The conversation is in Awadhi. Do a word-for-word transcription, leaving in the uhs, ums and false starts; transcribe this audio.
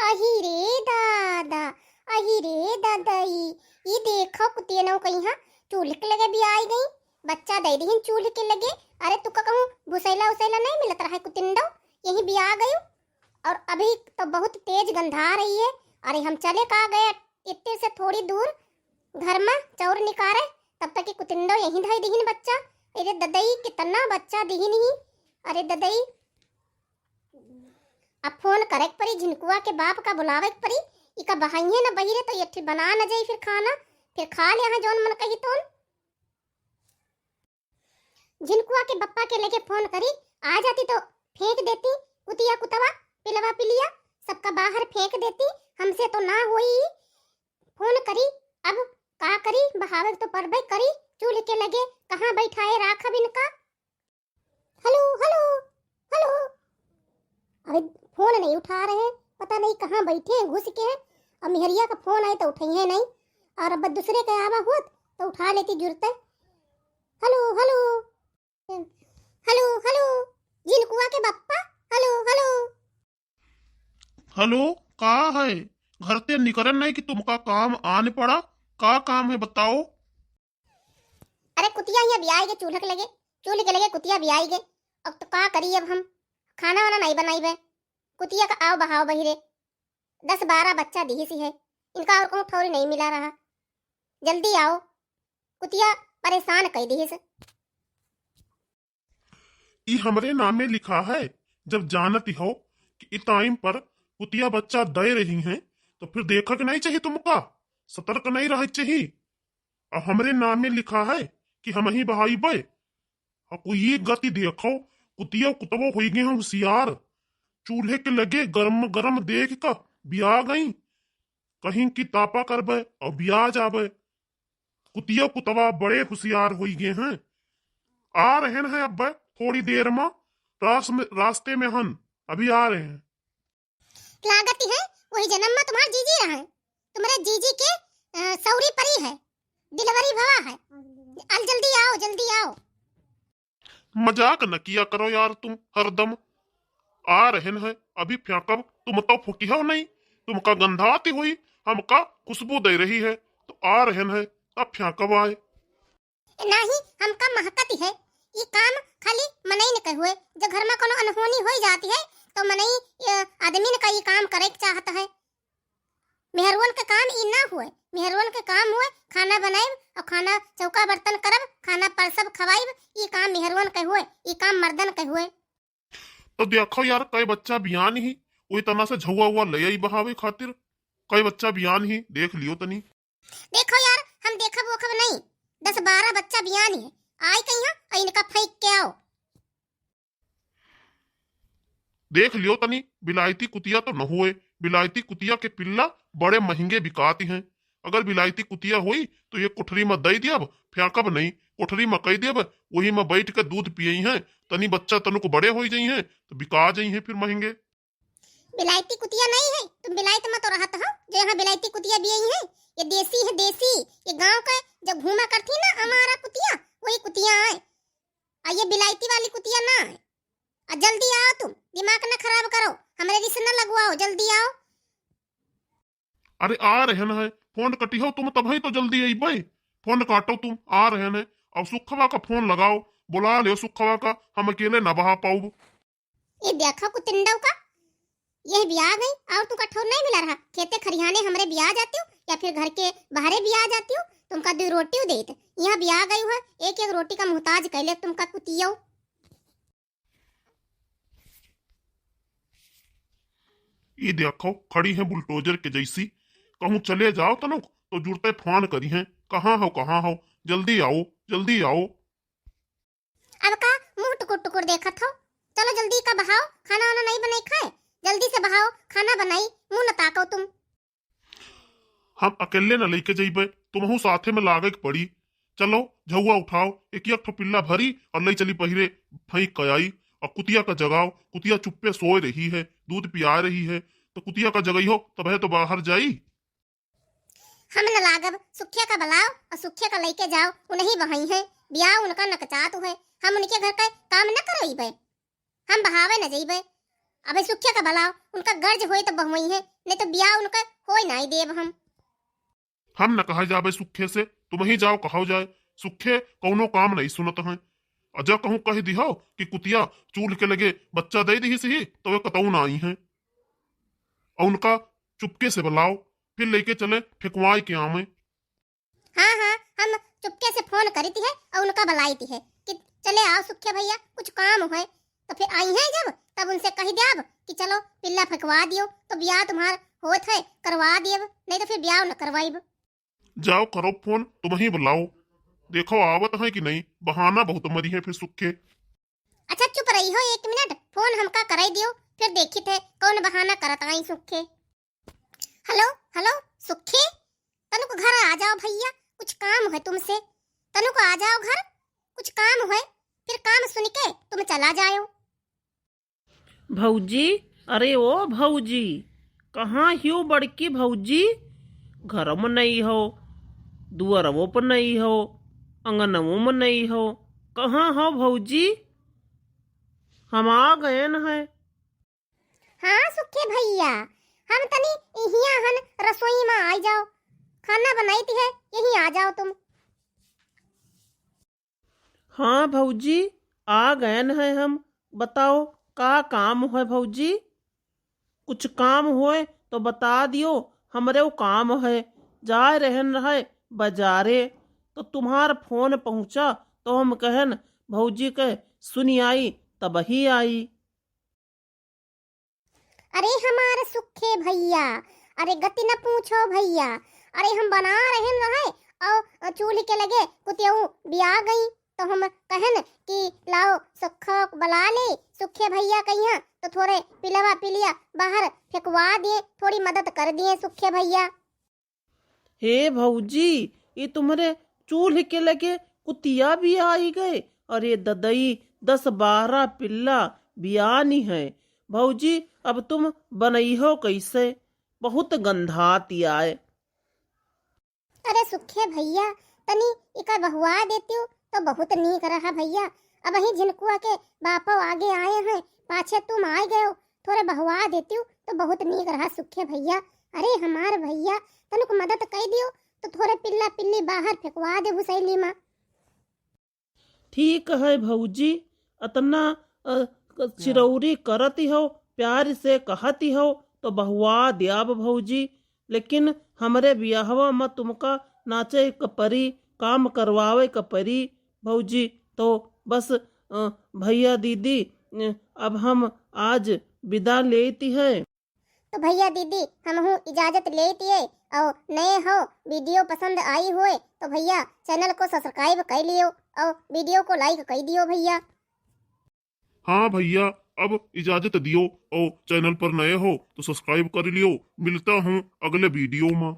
अहि रे दादा, अहि रे ददई, ई देखो कुतियनो कहिया चूल्ह के लगे बियाई गई, बच्चा दे दिहिन चूल्ह के लगे। अरे तू का कहूँ भुसैला उसैला नहीं मिलत रहा कुतिंदो, यही बिया गई। और अभी तो बहुत तेज गंधा रही है। अरे हम चले का गए इतने से थोड़ी दूर, घर में चौर निकारे, तब तक कि कुतिंदो यहीं धई दिहिन बच्चा। अरे ददई कितना बच्चा दिहिन ही। अरे ददई, अब फोन करे के परी, झिनकुआ के बाप का बुलावे के परी। इका बहाइए न बहिरे तो ये ठे बना न जाई फिर खाना, फिर खा ले यहाँ जौन मन कही तोन। झिनकुआ के बप्पा के लगे फोन करी, आ जाती तो फेंक देती, कुतिया कुतवा, पिलवा पिलिया, सबका बाहर फेंक देती, हमसे तो ना होई। फोन करी, अब का करी, बहावे तो परबे करी, चूल्ह के लगे कहाँ बैठाए राखब इनका। हेलो, हेलो, हेलो। अबे फोन नहीं उठा रहे, पता नहीं कहाँ बैठे हैं, घुस के हैं। अब मेहरिया का फोन आए तो उठइहे नहीं, और अब दूसरे का आवा होत तो उठा लेती जुरते। हेलो, हेलो, हेलो, हेलो, झिनकुआ के बप्पा, हेलो, हेलो। हेलो, का है? घर ते निकरन नहीं कि तुमका काम आन पड़ा? का काम है बताओ? अरे कुतिया हियाँ बियाई गे चूल्ह के लगे, चूल्ह के लगे कुतिया बियाई गे। अब तो का करी अब हम, खाना वाना नहीं बनाई बे। कुतिया का आओ बहाओ बहिरे, दस बारह बच्चा दिहिस है, इनका और कहूँ ठौरी नहीं मिला रहा। जल्दी आओ, कुतिया परेशान कई दिहिस। ई हमरे नामे लिखा है। जब जानत हो कि ई टाइम पर कुतिया बच्चा दे रही हैं, तो फिर देखा के नहीं चाहिए तुमका, सतर्क नहीं रहे चाहिए। अब हमरे नामे लिखा है कि हम ही बहाई बे। अब कोई ये गति देखो, कुतिया कुतवो होई गए हैं होशियार। चूल्हे के लगे गरम गरम देख का बिया गई, कहीं की तापा करबे और बिया जाबे। कुतिया कुतवा बड़े होशियार होई गए हैं। आ रहन हैं अब थोड़ी देर में, रास में, रास्ते में हन, अभी आ रहे हैं। लागत है वही जन्म में तुम्हार जीजी रहे, तुम्हारे जीजी के, अ, सौरी परी है, डिलीवरी भवा है। अल जल्दी आओ, जल्दी आओ। मजाक न किया करो यार तुम हरदम। आ रहन हैं, अभी फेंकब, तुम तो फुकिहो नहीं, तुमका गंधाती हुई हमका खुशबू दे रही है, तो आ रहन हैं, तब फेंकब आए। नहीं, हमका महकती है, ई काम खाली मनई न के हुए, जो घर में कोनो अनहोनी होई जाती है, तो मनई, अ, आदमी न का ई काम करे के चाहत है। मेहरुअन के काम ई ना हुए, मेहरुअन के काम हुए खाना बनाइब और खाना चौका बर्तन करब, खाना परसब खवाइब, ई काम मेहरुअन के हुए, ई काम मर्दन के हुए। तो देखो यार, कई बच्चा बियान ही, वही तना से झुआ हुआ ले आई बहावे खातिर, कई बच्चा बियान ही, देख लियो तनी। देखो यार, हम देखब ओखब नहीं, दस बारह बच्चा बियान ही, आई कहिया और इनका फेंक के आओ। देख लियो तनी, बिलायती कुतिया तो न हुए। बिलायती कुतिया के पिल्ला बड़े महंगे बिकाती हैं। अगर बिलायती कुतिया होई तो ये कोठरी में दई दियब, फेंकब नहीं, कोठरी में कई देब, वही में बैठ के दूध पियई हैं। तनी बच्चा तनुक बड़े होई जई हैं तो बिका जई हैं फिर महंगे। बिलायती कुतिया नहीं है, तुम बिलायत में तो रहत हो, जो यहाँ बिलायती कुतिया बियई है। ये देसी है, देसी। ये गांव का जो घूमा करती ना हमारा कुतिया, वही कुतिया आए। आ ये बिलायती वाली कुतिया ना आए। आ जल्दी आओ तुम, दिमाग न खराब करो, हमरे रिस न लगवाओ, जल्दी आओ। अरे आ रहन हैं, फोन कटिहो तुम तबही तो जल्दी अइबे। फोन काटो तुम, आ रहन हैं। अब सुखवा का फोन लगाओ, बुला लियो सुखवा का, हम अकेले न बहा पाउब। ये देखो कुतिंडव का, यह भी आ गई और तुमका ठौर नहीं मिला रहा। खेते खरियाने हमरे भी आ जाती हो या फिर घर के बाहरे भी आ जाती हो, तुमका दो रोटी देत। यहाँ भी आ गई है, एक एक रोटी का मोहताज कैले तुमका कुतियो। ई देखो, खड़ी हैं बुलडोजर के जैसी। कहूँ चले जाओ तनुक, तो जुरते फोन करी हैं, "कहाँ हो, कहाँ हो? जल्दी आओ, जल्दी आओ।" अब का मुँह टुकुर टुकुर देखत हो? चलो जल्दी का बहाओ, खाना वाना नहीं बनाई खाए, जल्दी से बहाओ, खाना बनाई, मुँह न ताको तुम। हम अकेले न लेके जइबे, तुमहू साथे में लागे के पड़ी। चलो, झउआ उठाओ, एक एक ठो पिल्ला भरी और ले चली पहिरे फेंक के आई। और कुतिया का जगाओ, कुतिया चुप्पे सोए रही है, दूध पिया रही है, तो कुतिया का जगई हो, तबे तो बाहर जाई। हम न लागब, सुखिया का बलाओ और सुखिया का लेके जाओ, उन्हीं बहई है, बियाह उनका नकचात है, हम उनके घर का काम न करइबे। हम बहावे न जइबे। अबे सुखे का बलाओ, उनका गर्ज होए तो बहुवइहैं, नहीं तो बियाह उनका होए नाई देब हम। हम न कहा जाबे सुखे से, तुमही जाओ कहो जाए। सुखे कौनो काम नहीं सुनत हैं। अजा कहूँ कह दिहो कि कुतिया चूल्ह के लगे बच्चा दे दिहिस ही, तो वे कतऊ ना अइहैं। और उनका चुपके से बलाओ, फिर लेके चले फेंकवाए के आवे। हाँ, हाँ, हम चुपके से फोन करित है और उनका बलाइत है कि चले आओ सुखे भइया, कुछ काम है। तो फिर अइहैं जब, तब उनसे कहि द्याब कि चलो पिल्ला फेंकवा दियो, तो बियाह तुम्हार होत है, करवा दियब, नहीं तो फिर बियाह न करवाइब। जाओ करो फोन, तुमही बलाओ, देखो आवत हैं कि नहीं, बहाना बहुत मरिहैं फिर सुखे। अच्छा चुप रहिहो एक मिनट, फोन हमका कराई दियो, फिर देखित है कौन बहाना करत आई सुखे। हेलो, हेलो, सुखे, तनुक घर आ जाओ भइया, कुछ काम है तुमसे। तनुक आ जाओ घर, कुछ काम है, फिर काम सुन के तुम चला जाओ। भौजी, अरे ओ भौजी, कहाँ हियो बड़की भौजी? घरम नहीं हो, दुअरवो पर नहीं हो, अंगनवो में नहीं हो, कहाँ हो भौजी? हम आ गएन है। हाँ सुखे भइया, हम तनी इहिया हन रसोई में आई जाओ, खाना बनाइत है, यहीं आ जाओ तुम। हाँ भौजी, आ गएन है हम। बताओ, का काम है भौजी? कुछ काम होए तो बता दियो, हमरे वो काम है, जाए रहन रहे बजारे, तो तुम्हार फोन पहुँचा, तो हम कहन भौजी के सुनि आई, तबही आई। अरे हमार सुखे भइया, अरे गति न पूछो भइया, अरे हम बना रहन रहे और चूल्ह के लगे कुतियऊ बिया गई, तो हम कहन कि लाओ सुखो बला ले, सुखे भइया कहिया तो थोरे पिलवा पिलिया बाहर फेंकवा दिए, थोड़ी मदद कर दिए सुखे भइया। हे भौजी, ई तुम्हरे चूल्ह के लगे कुतिया भी आई गए। अरे ददई, दस बारह पिल्ला बियानी है। भौजी, अब तुम बनइहो कैसे? बहुत गंधात आए। अरे सुखे भइया, तनी इका बहुआ देतियो तो बहुत नीक रहा भइया। अबहीं झिनकुआ के बापो आगे आए हैं, पाछे तुम आए गयो, थोरे बहुआ देतियो तो बहुत नीक रहा सुखे भइया। अरे हमार भइया, तनुक मदद कइ दियो तो थोरे पिल्ला पिल्ली बाहर फेंकवा दे भुसैली मा। ठीक है भौजी, अतना, अ, क-, चिरौरी करत हो, प्यार से कहत हो, तो बहुआ द्याब भौजी, लेकिन हमरे बियाहवा में तुमका नाचे क परी, काम करवावे क परी भौजी। तो बस, अ, भइया दीदी, अ, अब हम आज विदा लेती हैं। तो भइया दीदी, हमहू इजाजत लेत ये। और नए हो, वीडियो पसंद आई होए तो भइया चैनल को सब्सक्राइब कर लियो और वीडियो को लाइक कर दियो भइया। हाँ भइया, अब इजाजत दियो और चैनल पर नए हो तो सब्सक्राइब कर लियो। मिलता हूँ अगले वीडियो में।